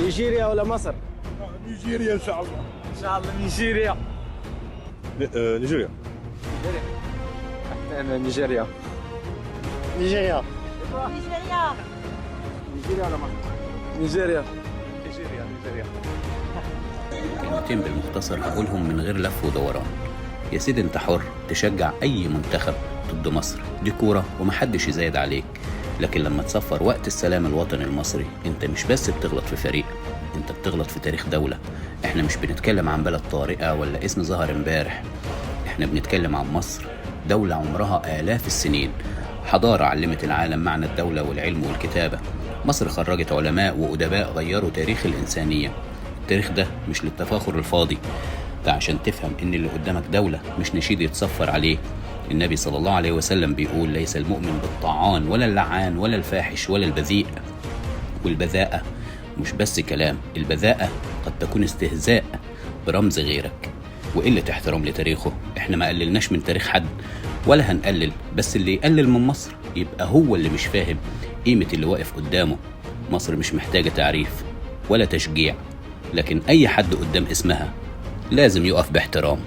نيجيريا ولا مصر؟ نيجيريا ان شاء الله. ان شاء الله نيجيريا. نيجيريا. انا نيجيريا. نيجيريا. نيجيريا. نيجيريا ولا مصر؟ نيجيريا. نيجيريا نيجيريا. كلمتين بالمختصر هقولهم من غير لف ودوران. يا سيدي انت حر تشجع اي منتخب ضد مصر، دي كورة ومحدش يزايد عليك، لكن لما تصفر وقت السلام الوطني المصري انت مش بس بتغلط في فريق، انت بتغلط في تاريخ دولة. احنا مش بنتكلم عن بلد طارئة ولا اسم ظهر امبارح، احنا بنتكلم عن مصر، دولة عمرها آلاف السنين، حضارة علمت العالم معنى الدولة والعلم والكتابة. مصر خرجت علماء وأدباء غيروا تاريخ الإنسانية. التاريخ ده مش للتفاخر الفاضي، ده عشان تفهم إن اللي قدامك دولة مش نشيد يتصفر عليه. النبي صلى الله عليه وسلم بيقول: ليس المؤمن بالطعان ولا اللعان ولا الفاحش ولا البذيء. والبذاءة مش بس كلام، البذاءة قد تكون استهزاء برمز غيرك وقلة احترام لتاريخه. احنا ما قللناش من تاريخ حد ولا هنقلل، بس اللي يقلل من مصر يبقى هو اللي مش فاهم قيمة اللي واقف قدامه. مصر مش محتاجة تعريف ولا تشجيع، لكن أي حد قدام اسمها لازم يقف باحترام.